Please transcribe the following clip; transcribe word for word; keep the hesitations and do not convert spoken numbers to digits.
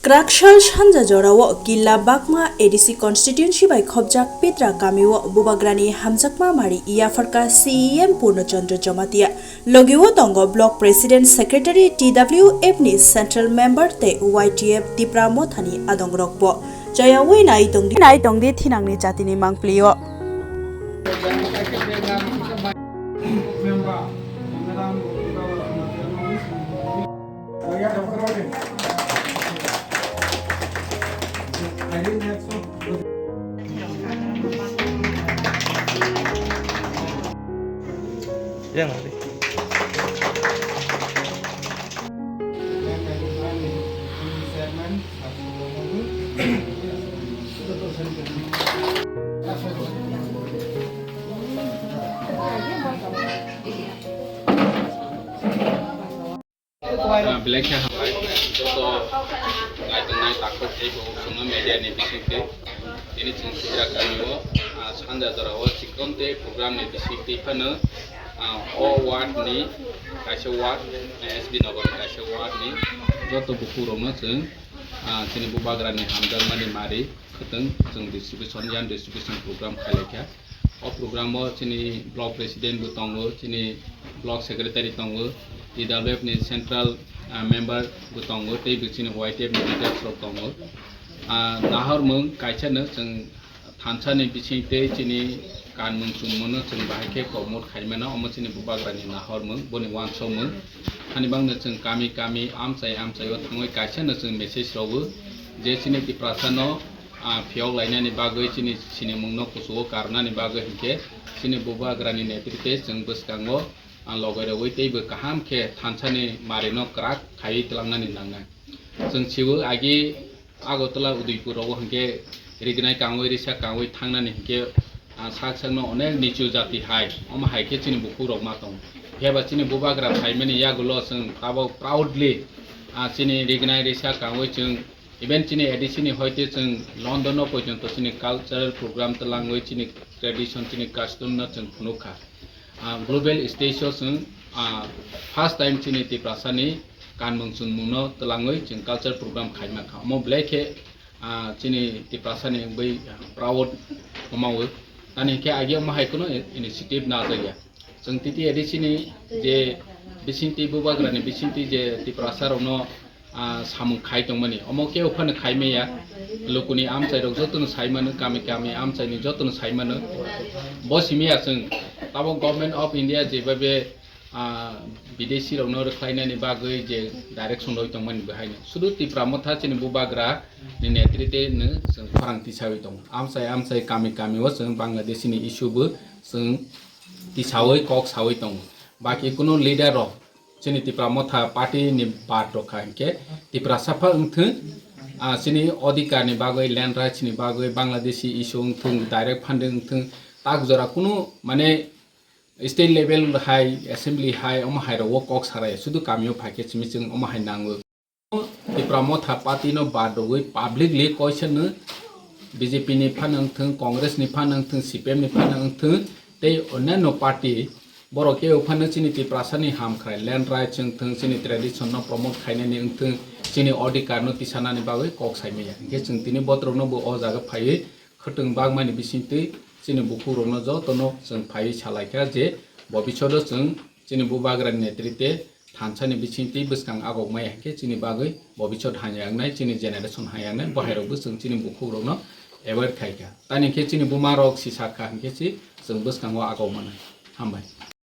Kwraksal sanja jorao Killa Bakma A D C constituency bai khopjak Pitra kamio Bubagrani hamjakma mari yapharkha C E M Purno Chandra Jamatia. Logio tongo Block President, Secretary, T W F ni Central Member tei Y T F Tipra Mothani adongrokbo. Chayawi nai tongdi, nai tongdi thinangni jatini mangplio. Ah, belai khe hambai. Joto naitongnai takhuk tei bukhuk chwngno media ni bisingtwi. Tini chwng Sitra kamio, ah, sanja jorao chikon tei program ni bisingtwi phano, ah, o ward ni kaisa ward, S B Nagar ni kaisa ward ni joto bukhuk rokno chwng, ah, chini Bubagra ni hamjakmani mari khwtwng chwng distribution, yan distribution program khailai kha. O program o chini block president bo tongo, chini block secretary tongo, T W F ni central, ah, member bo tongo, tei bo chini Y T F ni leaders rok tongo. Ah, nahormung kaisa no chwng thansa ni bising tei chini kanmung chumung no chwng bahai khe promote khai mano, omo chini Bubagra ni nahormung, boni uansukmung. Hani bangno chwng kami kami amchai amchai o thangwi kaisa no chwng message rwo je chini Tiprasa no ah, phiyok lainani bagwi chini sinimungno kuchugo karnani bagwi hinkhe chini Bubagrani netrite chwng bwskango, ah, logairogwi teibo kaham khe thansani marino kwrak khaiwi twlangnani nangnai. Chwng sibo agi Agartala, Udaipur rogo hinkhe rignai kangwi risa kangwi thangnani hinkhe, ah, sak sakno onek nichu jati hai, omo hai khe chini bukhukrok ma tongo. Phiya ba chini Bubagra phaimani yagulo chwng tabok proudly, ah, chini rignai risa kangwi chwng Even chini A D C ni hoite chwng London o poijonto chini cultural program twlangwi chini tradition, chini custom no chwng phunuk kha. Ah, global stage o chwng, ah, first time chini Tiprasa ni kanmung chunmung no twlangwi chwng cultural program khai mankha. Omo belai khe, ah, chini Tiprasa ni wngwi proud wngmao. Tani khe agi omo hai kheno initiative najakya. Chwng T T A D C ni je bisingtwi Bubagra ni bisingtwi je Tiprasa rokno ah, samung khai tongmani. Omo khe uphano khai maya. Lukuni amchai rok jotono sai mano, kami kami amchai ni jotono sai mano. Bo simi ya chwng tabok Government of India je babe, ah, bidesi rokno rwkhlainani bagwi je direction roi tongmani bahaino. Sudu Tipra Motha chini Bubagra ni netrite no chwng khorang tisawi tongo. Amchai amchai kami kami o chwng Bangladeshi ni issue bo chwng tisawi kok sawi tongo. Baki kunu leader rok chini Tipra Motha party ni bad rok kha hinkhe Tiprasa pha wngthwng, ah, chini odhikar ni bagwi, land rights ni bagwi, Bangladeshi issue wngthwng, direct funding wngthwng, tak jora kunu mane state level hai, assembly hai, omo hai rogo kok sarai, sudu kamio phaikhe simi chwng omo hai nango. Tipra Motha party no bad rogwi publicly koisa no B J P ni phano wngthwng, Congress ni phano wngthwng, C P M ni phano wngthwng, tei onyanno party borok kebo phano chini Tiprasa ni hamkrai, land rights wngthwng, chini tradition no promote khainani wngthwng, chini odhikar no tisanani bagwi kok saimaya. Hinkhe chwng tini botrok no bo o jaga phaiwi khwtwng bagmani bisingtwi chini bukhuk rokno jotono chwng phaiwi salaikha je bobishodo chwng chini Bubagra ni netrite thansani bisingtwi bwskang agok maya hinkhe chini bagwi bobisot hamya wngnai, chini generation hamya wngnai, bohairokbo chwng chini bukhukrokno avoid khaikha. Tani hinkhe chini bumarok si sakha hinkhe si chwng bwskango agok manai. Hambai.